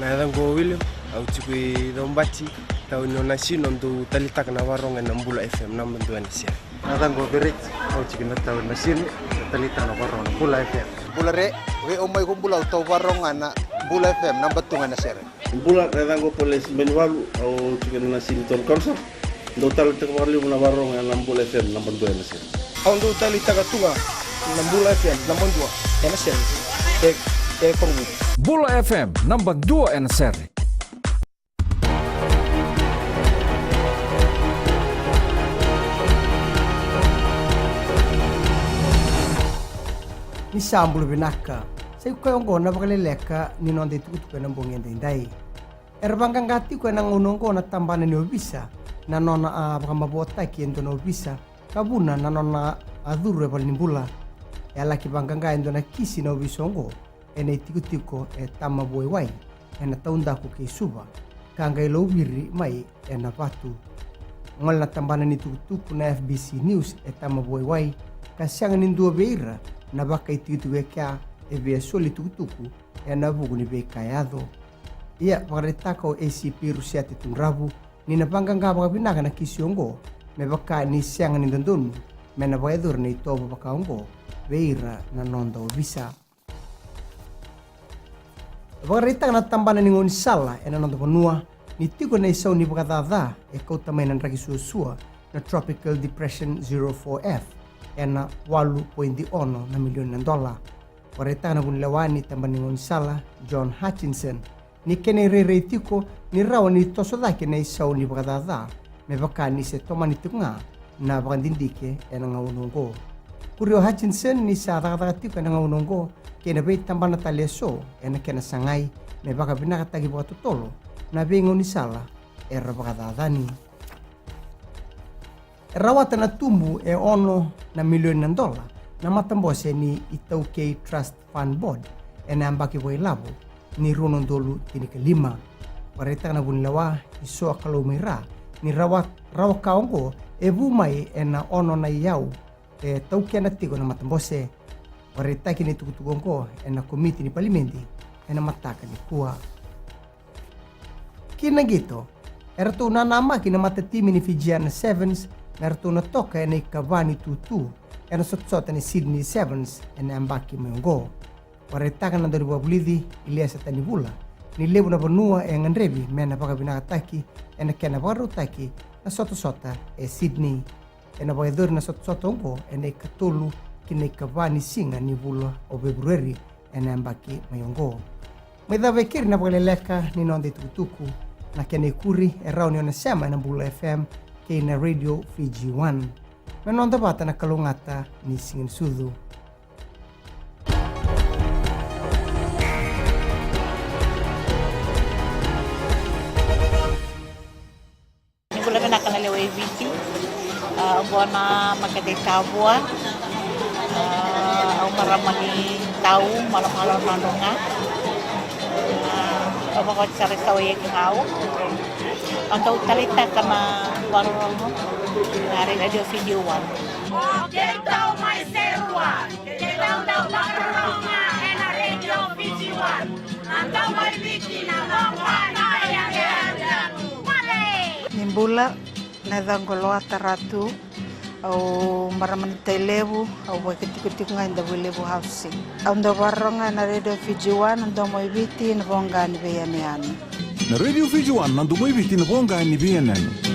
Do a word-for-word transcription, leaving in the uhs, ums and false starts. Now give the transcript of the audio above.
Na yacaqu o William, au tiko i Caubati, tauni o Nasinu, au dau talitaka na varogo ena Bula F M, naba dua ena sere. Na yacaqu o Vereti, au tiko na tauni Nasinu, talitaka na varogo na Bula F M. Bula re, vei au mai ko Bula, au tau varogo na Bula F M, naba tu ga ena sere. Bula, na yacaqu o Polesi Benivalu, au tiko na Nasinu Town Council. Dau talitaka vakalevu na varogo ena Bula F M naba dua ena sere. Au dau talitaka tu ga na Bula F M naba dua ena sere. E, e Korovou. Bula F M naba dua ena sere. Ni sa bula vinaka. Sa i koya oqo na vakaleleka ni noda itukutuku ena bogi edaidai. Era vaqaqa tiko ena gauna oqo na tabana ni ovisa na nona a vakamavoataki e dua na ovisa ka vuna na nona a curu e valenibula. E a laki vaqaqa e dua na kisi na ovisa oqo ena itikotiko e Tamavuwaiwai ena taudaku kei Suva ka qai lauviri mai ena vatu. Gole na tabana ni tukutuku na F B C News e Tamavuwaiwai ka sega ni dua vei ira na vakaitikotiko e kea e via soli tukutuku ena vuku ni veika e yaco. Ia vakaraitaka o A C P Rusiate Tudravu ni na vaqaqa vakavinaka na kisi oqo me vaka ni sega ni dodonu me na vakayacori na itovo vaka oqo vei ira na noda ovisa. Vakaraitaka na tabana ni gaunisala ena noda vanua ni tiko na isau ni vakacaca e kauta mai na draki suasua na Tropical Depression zero four F ena walu poidi ono na milioni na dola. Vakaraitaka na vunilewa ni tabana ni gaunisala John Hutchinson ni kena irairai tiko ni rawa ni toso cake na isau ni vakacaca me vaka ni se tomani tiko ga na vakadidike ena gauna oqo. Kuria o Hutchinson ni sa cakacaka tiko ena gauna oqo kei na veitabana tale eso ena kena sagai me vakavinakataki vakatotolo na veigaunisala era vakacacani. E rawata na tubu e ono na milioni na dola na matabose ni ITaukei Trust Fund Board ena yabaki vakailavo ni rua na udolu tinikalima. Vakaraitaka na vunilewa i Soa Kaloumai Ra ni rawa, rawa ka oqo e vu mai ena ono na iyau e taukena tiko na matabose. Vakaraitaki na itukutuku oqo ena komiti ni palimedi ena mataka nikua. Ki na qito, eratou nanamaki na matatimi ni Fijiana Sevens me ratou na toka ena ikava ni tutu ena sotasota ni Sydney Sevens ena yabaki mai oqo. Vakaraitaka na daunivakavulici Iliesa Tanivula ni levu na vanua e gadrevi me na vakavinakataki ena kena vakarautaki na sotasota e Sydney. Ena vakayacori na sotasota oqo ena ikatolu ki na ikava ni siga ni vula o Feperueri ena yabaki mai oqo. Mai cava e keri na vakaleleka ni noda itukutuku. Na kena ikuri e rawa ni o na sema ena Bula F M kei na Radio Fiji One. Me noda vata na kalougata ni Siga ni Sucu. Ni bula vinaka na lewe i Viti. A, oqo na makete i Tavua. A, au marama ni Tau, Malomalo, Nadroga. A, au vakaoti sara i Sauieki ga au. Au dau taleitaka na vakarorogo na Radio Fiji One. O keitou mai Serua, keitou dau vakarorogo ga ena Radio Fiji One. Na domo i Viti, na domo i Viti. Ni bula, na yacaqu o Loata Ratu, au marama ni Tailevu, au vakaitikotiko ga e Davuilevu Housing. Au dau vakarorogo ga ena Radio Fiji One, na domo i Viti, na voqa ni veiyanuyanu. Na Radio Fiji One, na domo i Viti, na voqa ni veiyanuyanu.